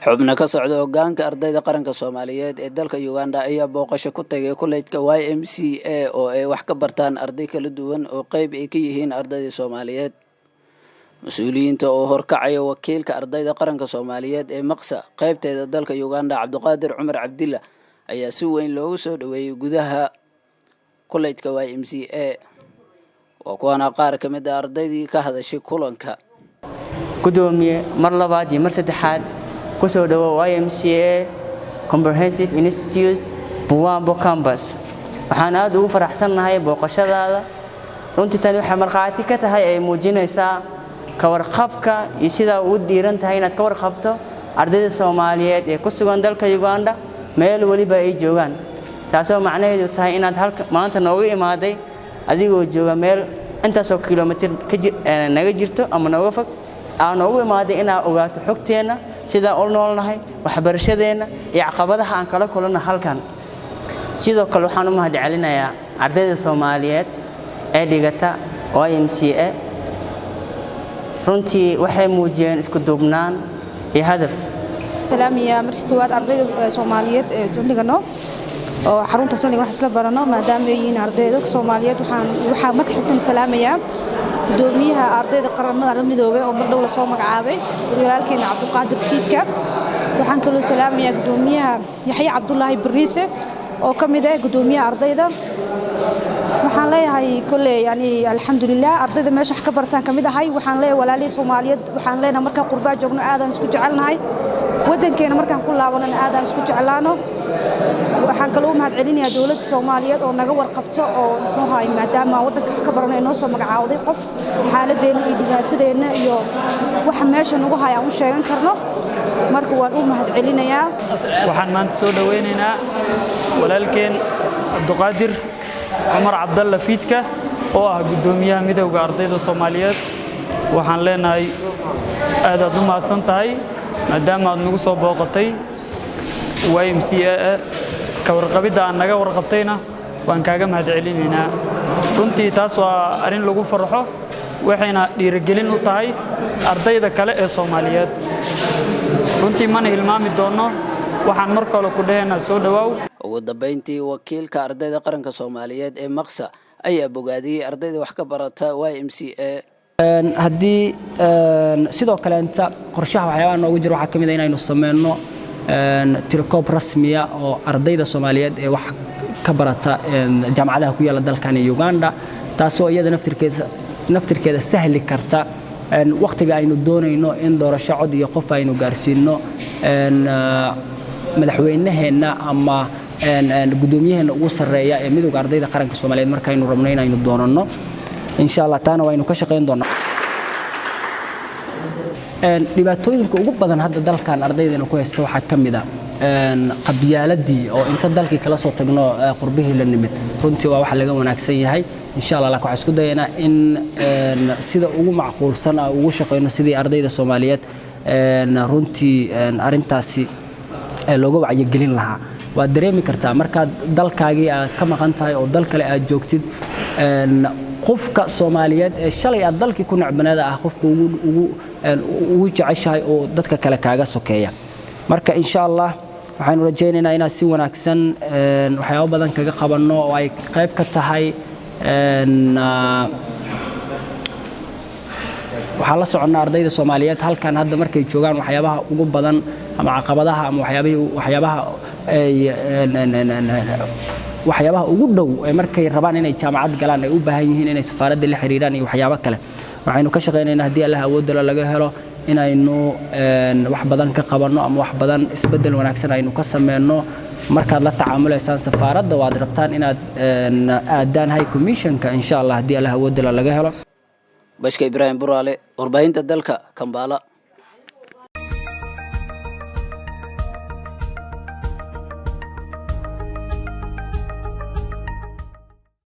Xubno ka socda hoggaanka ardayda qaranka Soomaaliyeed ee dalka Uganda ayaa booqasho ku tagay kollejka YMCA oo ay wax ka bartaan arday kala duwan oo qayb ay ka yihiin ardayda Soomaaliyeed. Mas-uuliyiinta oo horkacaya wakiilka ardayda qaranka Soomaaliyeed ee MACSA qaybteeda dalka Uganda, Cabdiqaadir Cumar Cabdilla, ayaa si weyn loogu soo dhoweeyey gudaha kollejka YMCA. Waa kuwaana qaar ka mid ah ardaydii ka hadashay kulanka. Gudoomiye, mar labaad iyo mar saddexaad ku soo dhawow YMCA Comprehensive Institute, Buwambo Campus. Waxaan aad ugu faraxsannahay booqashadaada. Runtii tani waxay markhaati ka tahay, ay muujinaysaa ka warqabka iyo sidaa ugu dhiiran tahay inaad ka warqabto ardayda Soomaaliyeed ee ku sugan dalka Uganda meel weliba ay joogaan, taasoo macnaheedu tahay inaad halka maanta nooga imaaday adigoo jooga meel intaasoo kilomitir naga jirto ama nooga fog, aa noogu imaaday inaad ogaato xogteenna, sidaan u noolnahay, waxbarashadeenna iyo caqabadaha aan kala kulanno halkan. Sidoo kale waxaan u mahad celinayaa ardayda Soomaaliyeed ee dhigata YMCA. Runtii waxay muujiyeen isku duubnaan iyo hadaf. Salaamaya markii koowaad ardayda Soomaaliyeed ee saldhigano oo xarunta saldhiga wax isla barano, maadaama ay yihiin ardayda Soomaaliyeed. Waxaa marka xigtan salaamayaa gudoomiyaha ardayda Qaramada Midoobay oo mar dhow lasoo magacaabay, walaalkeena Cabdiqaadir Fiidka. Waxaan kaloo salaamayaa gudoomiyaha Yaxya Cabdulaahi Bariise oo ka mid ah gudoomiyaha ardayda. Waxaan leeyahay kolley yani alxamdulilah, ardayda meesha wax ka bartaan ka mid ahay. Waxaan leeyahay walaalihii Soomaaliyeed, waxaan leenahay markaan qurbaa joogno aadaan isku jecelnahay, waddankeena markaan ku laabanana aadaan isku jeclaano. Waxaan kaloo u mahad celinayaa dowladda Soomaaliyeed oo naga warqabto oo muxuu ahaay, maadaama waddanka wax ka barano, inoo soo magacaawday qof xaaladeenna iyo dhibaatadeenna iyo waxa meesha nagu haya aan u sheegan karno. Marka waan u mahad celinayaa. Waxaan maanta soo dhowaynaynaa walaalkeen Cabduqaadir Cumar Cabdalla Fiidka oo ah guddoomiyaha Midowda Ardayda Soomaaliyeed. Waxaan leenahay aadaad u mahadsan tahay maadaama aad nagu soo booqatay YMCA. Ka warqabidda aad naga warqabtayna waan kaaga mahad celinaynaa. Runtii taas waa arrin lagu farxo, waxayna dhiirigelin u tahay ardayda kale ee Soomaaliyeed. Runtii mana hilmaami doonno. Waxaan mar kale ku dhahaynaa soo dhowaaw. Ugu dambeyntii, wakiilka ardayda qaranka Soomaaliyeed ee MACSA ayaa bogaadiyey ardayda wax ka barata YMCA. Haddii sidoo kaleenta qorshaha waxyaabaha noogu jira waxaa ka mid ah inaynu sameyno tirokoob rasmiya oo ardayda Soomaaliyeed ee wax ka barata jaamacadaha ku yaalla dalkan Uganda, taasoo iyada naftirkeeda sahli karta wakhtiga aynu doonayno in doorasho cod iyo qof aynu gaarsiino madaxweynaheenna ama gudoomiyaheenna ugu sarreeya ee Midowda Ardayda Qaranka Soomaaliyeed markaynu rabno inaynu doonanno. Insha Allah taana waynu ka shaqayn doonaa. Dhibaatooyinka ugu badan hadda dalkan ardaydana ku haysta waxaa ka mid ah qabyaaladii oo inta dalkii kala soo tagno qurbihii la nimid. Runtii waa wax laga wanaagsan yahay. Insha Allah laakiin waxaan isku dayaynaa in sida ugu macquulsan aan ugu shaqeyno sidii ardayda Soomaaliyeed runtii arrintaasi looga wacyigelin lahaa. Waad dareemi kartaa markaad dalkaagii aad ka maqan tahay oo dal kale aad joogtid, qofka Soomaaliyeed ee shalay aad dalkii ku necbaneeda ah qofka ugu jeceshahay oo dadka kale kaaga sokeeya. Marka insha Allah waxaanu rajaynaynaa inaan si wanaagsan waxyaabo badan kaga qabanno oo ay qayb ka tahay. Waxaan la soconnaa ardayda Soomaaliyeed halkan hadda markay joogaan waxyaabaha ugu badan ama caqabadaha ama waxyaabaha ay waxyaabaha ugu dhow ee markay rabaan inay jaamacad galaan ay u baahan yihiin inay safaaradda la xiriiraan iyo waxyaabo kale. Waxaynu ka shaqaynaynaa, haddii Allah awoodala laga helo, inaynu wax badan ka qabanno ama wax badan isbeddel wanaagsan aynu ka sameyno. Markaad la tacaamulaysaan safaaradda waad rabtaan inaad aadaan High Commissionka, insha Allah, haddii Allah awoodala laga helo. Bashka Ibraahim Buraale, warbaahinta dalka, Kambaala.